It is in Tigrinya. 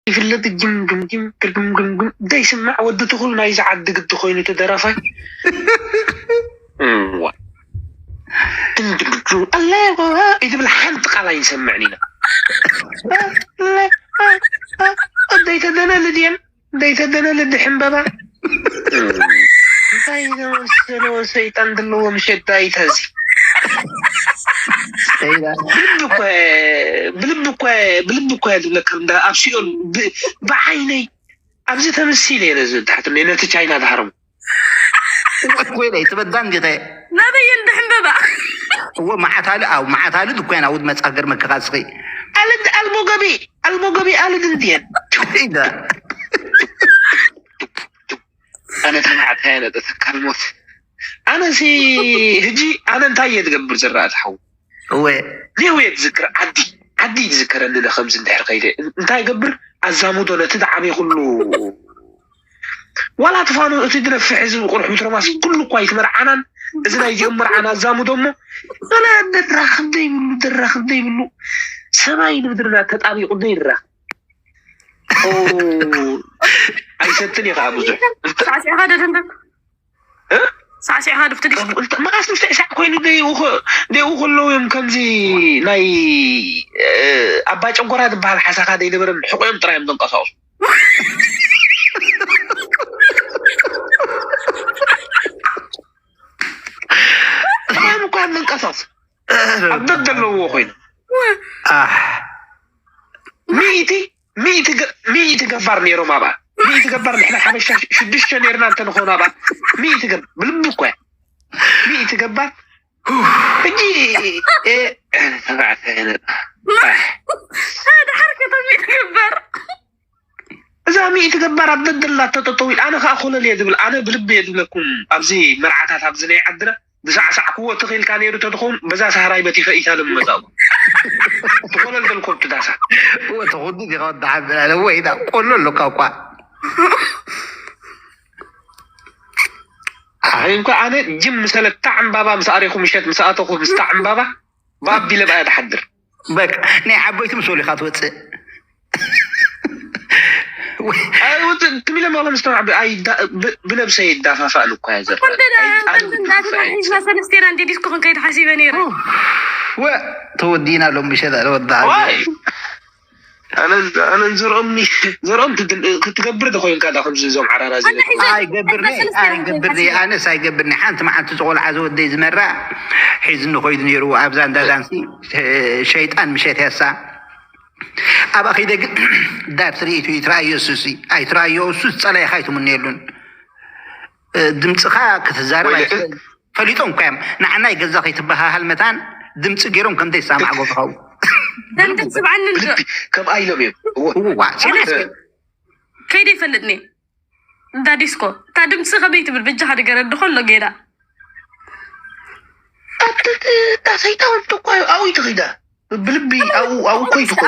ይፍለጥ። ግምግምግም ግርግምግምግም ዘይስማዕ ወዲ ትኹል ናይዚ ዓዲ ግዲ ኮይኑ ተደራፋይ። እዋ። ድምድምድም ኣለዋ ይትብል ሓንቲ ቃል ኣይንሰምዕን ኢና። ደይተደነ ልድየን ደይተደነ ልድሕምበባ። እንታይ ዝመሰለ ሰይጣን ዘለዎ ምሸት ዳይታ እዚ። ብልቢ እኮ ብልቢ እኮ ብልቢ እኮ እየ ዝብለካ። እንዳ ኣብ ሲኦል ብ- ብዓይነይ ኣብዚ ተመሲለ እየ ነዚ ታሕቲ ነቲ ቻይና ዝሃረሙ። ወይለይ ትበዳን ጌታዬ። ናበየን ድሕምበባ። እዎ መዓታሉ ኣብ መዓታሉ ድኮይና ውድ መጻገር መከኻስኺ ኣልድ ኣልቦ ገቢ ኣልቦ ገቢ ኣልድ እንድየን። ኢዳ ኣነ ተማዕታየ ነጠተካ ልሞት ኣነሲ ህጂ ኣነ እንታይ እየ ዝገብር ዝረኣ ዝሓው እወ ኔው እየ ዝዝክር ዓዲ ዓዲ ዝዝከረኒ ለ ከምዚ እንድሕር ከይደ እንታይ ገብር ኣዛሙዶ ነቲ ዝዓበይ ኩሉ ዋላ ትፋኑ እቲ ዝነፍሕ ህዝቢ ቁሩሕ ምትረማስ ኩሉ እኳ ይትመርዓናን እዚ ናይ ዚኦም መርዓና ኣዛሙዶ እሞ ገለ ድራኽብ ዘይብሉ ድራኽብ ዘይብሉ ሰማይ ንምድርና ተጣቢቁ ዘይድራኽ ኣይሰትን እዩ ከዓ ብዙሕ ሳዕሲዕኻ ደደንደን ሳዕሲዕኻ ድፍትዲ መቃስ ምስተዕ ሳዕ ኮይኑ ደይኡ ከለዉ እዮም ከምዚ ናይ ኣባ ጨጎራ ዝበሃል ሓሳኻ ደይነበረን ሕቆዮም ጥራይ እዮም ዘንቀሳቅሱ ማን እኳ መንቀሳቅስ ኣብ ደድ ዘለዎ ኮይኑ ሚእቲ ሚእቲ ገባር ነይሮም ኣብኣ ሚእቲ ገባር ንሕና ሓበሻ ሽዱሽተ ነይርና እንተንኾኑ ኣብኣ ሚእቲ ገባር ብልቢ እኮ እያ ሚእቲ ገባር ሕጂ ተባዕታይ ሓደ ሓርከቶም ይትግበር እዛ ሚእቲ ገባር ኣብ ደደላ ተጠጠው ኢል ኣነ ከዓ ኮለል እየ ዝብል ኣነ ብልቢ እየ ዝብለኩም ኣብዚ መርዓታት ኣብዚ ናይ ዓድና ብሳዕሳዕክዎ ተኺልካ ነይሩ ተትኸውን በዛ ሳህራይ በቲኸ ኢታ ልመፃኡ ትኾለል ደልኮም ትዳሳ ተኹዱ ዲኻ ወዳሓብላለ ወይ ዳ ቆሎ ኣለካ እኳ እንኳ ኣነ ጅም ምሰለ ታዕምባባ ምስ ኣሬኹ ምሸት ምስ ኣተኹ ምስ ታዕምባባ ባቢለ ብኣያ ትሓድር በቃ ናይ ዓበይቲ ምስ ወሊኻ ትወፅእ ትሚለ መቕለ ምስ ተባዕ ብነብሰ ይዳፋፋእ ልኳ እየ ዘርእ ሒዝና ሰለስቴና እንዲ ዲስኮ ክንከይድ ሓሲበ ነይረ ወ ተወዲና ሎም ምሸት ወዳ ኣነ ዘርኦም ዘርኦም ክትገብር ዶ ኮይንካ ዳ ከምዚ እዞም ዓራራ ኣይገብርኒ ኣነስ ኣይገብርኒ ሓንቲ መዓልቲ ዝቆልዓ ዝወደይ ዝመራ ሒዝኒ ኮይዱ ነይሩ ኣብዛ እንዳ ዳንሲ ሸይጣን ምሸት ያሳ ኣብኣ ከይደ ግን ዳብ ትርኢቱ ይትረኣዮ እሱሲ ኣይትረኣዮ እሱስ ፀላኢኻ ኣይትምነየሉን ድምፅኻ ክትዛረብ ፈሊጦም እኳ እዮም ንዓናይ ገዛ ከይትበሃሃል መታን ድምፂ ገይሮም ከምደይ ሳማዕ ጎብኻው ከምኣ ኢሎም እዮም እዋ ከይደ ይፈልጥኒ እንዳ ዲስኮ እታ ድምፂ ከመይ ትብል በጃኻ ንገረኒ ከሎ ጌዳ እታ ሰይጣን እኮ ኣብኡ ይትኺዳ ብልቢ ኣብኡ ኣብኡ እኮ ይትኾ